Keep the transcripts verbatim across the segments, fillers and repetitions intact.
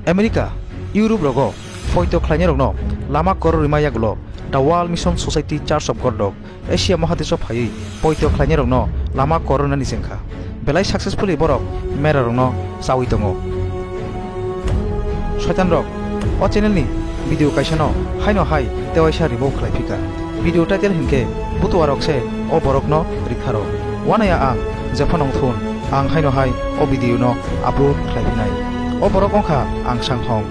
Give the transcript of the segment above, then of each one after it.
America, Europe rogo poito khlainairokno lama kwrwrwima yagulo The World Mission Society Church of God rok Asia Mahadesh o phaiwi poito khlainairokno lama kwrwrwnani chengkha. Belai successfully borok merarokno chawi tongo. Soitanrok o channel ni video kaisano haino hai tewaisa remove khlai phika. Video title hinkhe butuarok se o borokno riktharo. Wanaya ang jephano wngthun ang haino hai o video no upload khlai phinai. O borok wngkha Angsang Hong.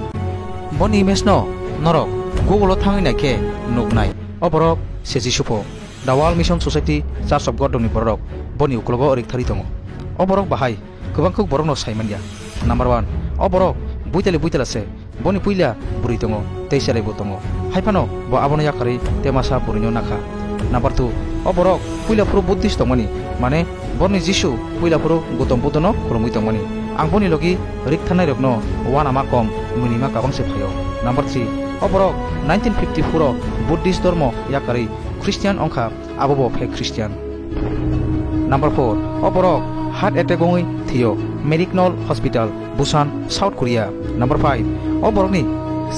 Boni image no norok Google o thangwi naikhe nuknai. O borok se Jisupho. The World Mission Society Church of God ni borok boni uklogo rikthari tongo. O borok bahai kwbang khuk borokno saimanya. Number one, o borok buitali buitala se, boni puila bwrwi tongo, tei chwlaibo tongo. Haiphano bo abono yakarwi tei masa bwrwino nakha. Number two, o borok puila phuru Buddhist tongmani, mane borni Jisu puila phuru Gautam Buddhono khulumwi tongmani. Ang boni logi riktharnairokno uanama kom, mwinima kabang se phaio. Number three, o borok nineteen fifty-four o Buddhist dormo yakarwi Christian wngkha, abo bo fake Christian. Number four, o borok heart attack wngwi thwio, Merik Nol Hospital, Busan, South Korea. Number five, o borokni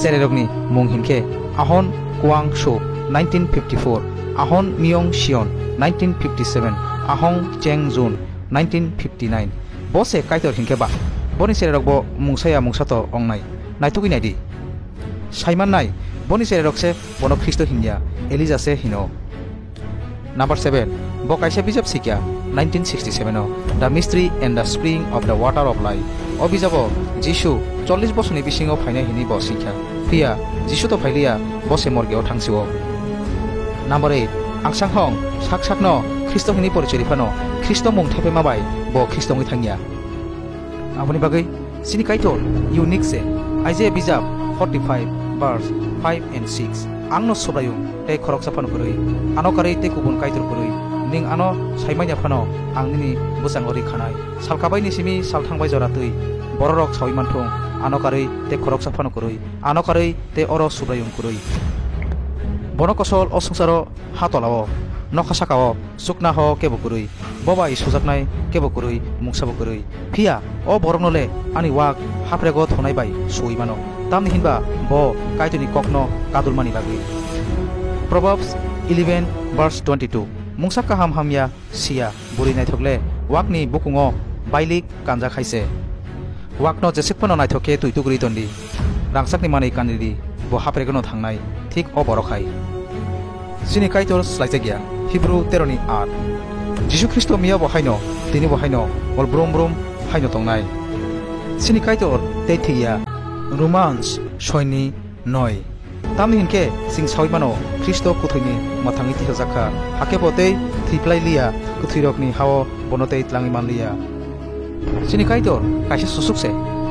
cherairokni mung hinkhe Ahon Kwang Suk, nineteen fifty-four, Ahon Myung Sion, nineteen fifty-seven, Ahong Cheng Jun, nineteen fifty-nine. Bo se Kaitor hinkhe ba? Boni cherairokbo mungsaya mungsato wngnai. Naitugwi naidi. Saimannai, boni cherairok se bono Khristo hinya, Elija se hino. Number seven, bo kaisa bijap sikya, nineteen sixty-seven o, The Mystery and the Spring of the Water of Life. O bijabo Jisu chollish bosorni bisingo phainai hinwi bo sikya. Phiya Jisu to phailiya, bo se morgeo thangsio. Number eight, Angsang Hong sak sakno Khristo hinwi porichori phano Khristo mung thepaima bai bo Khristo wngwi thangya. Aboni bagwi chini Kaitor unique se. Isaiah bijap forty-five verse five and six. Angno Subraiyung tei khoroksa phano kwrwi, ano karwi tei kubun kaitor kwrwi. Ning ano saimanya phano ang nini bwskango ri khanai. Salkabaini simi salthangbai jora twi bororok saui manthung, ano karwi tei khoroksa phano kwrwi, ano karwi tei oro Subraiyung kwrwi. Bono kosol o swngcharo ha tolao, nokha sakao, chukna ho kebo kwrwi, bo bai sujaknai kebo kwrwi, mungsabo kwrwi. Phiya o borokno le ani wak haprego thonai bai sui mano, tamni hinba bo Kaitorni kokno kadulmani bagwi. Proverbs eleven verse twenty-two. Mungsa kaham hamya siya, bwrwi naithok le wakni bukungo bailik kanjak hai se. Wakno jeswk phano naithok khe twi tugri tondi. Rangchakni manwi kanridi, bo haprego no thangnai, thik o borok hai. Chini Kaitor slaijakya, Hibru tero ni aat. Jisu Khristo miya bo haino, tini bo haino, hol brum brum haino tongnai. Chini Kaitor tei thwiya. Romans soi ni noi. Tamni hinkhe chwng saui mano, Khristo kwthwini mwthangwi tisajakha, hakhe bo tei thwi phlai liya, kwthwirokni hao bono tei tlangwi man liya. Chini Kaitor kaisa susuk se,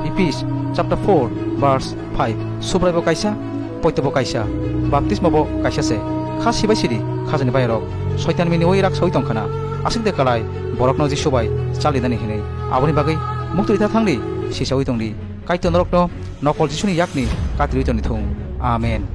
Ephis chapter four verse five. Subraibo kaisa, poitobo kaisa, baptismabo kaisa se. Kha sibai sidi khajani bayarok, Soitan mini oi rak saui tongkhana, aswk de kalai borokno Jisu bai chalinani hinwi. Aboni bagwi muktwi ta thangdi, sisaui tongdi. Kaitor norokno nokol Jisuni yakni katirwi tongdi thung. Amen.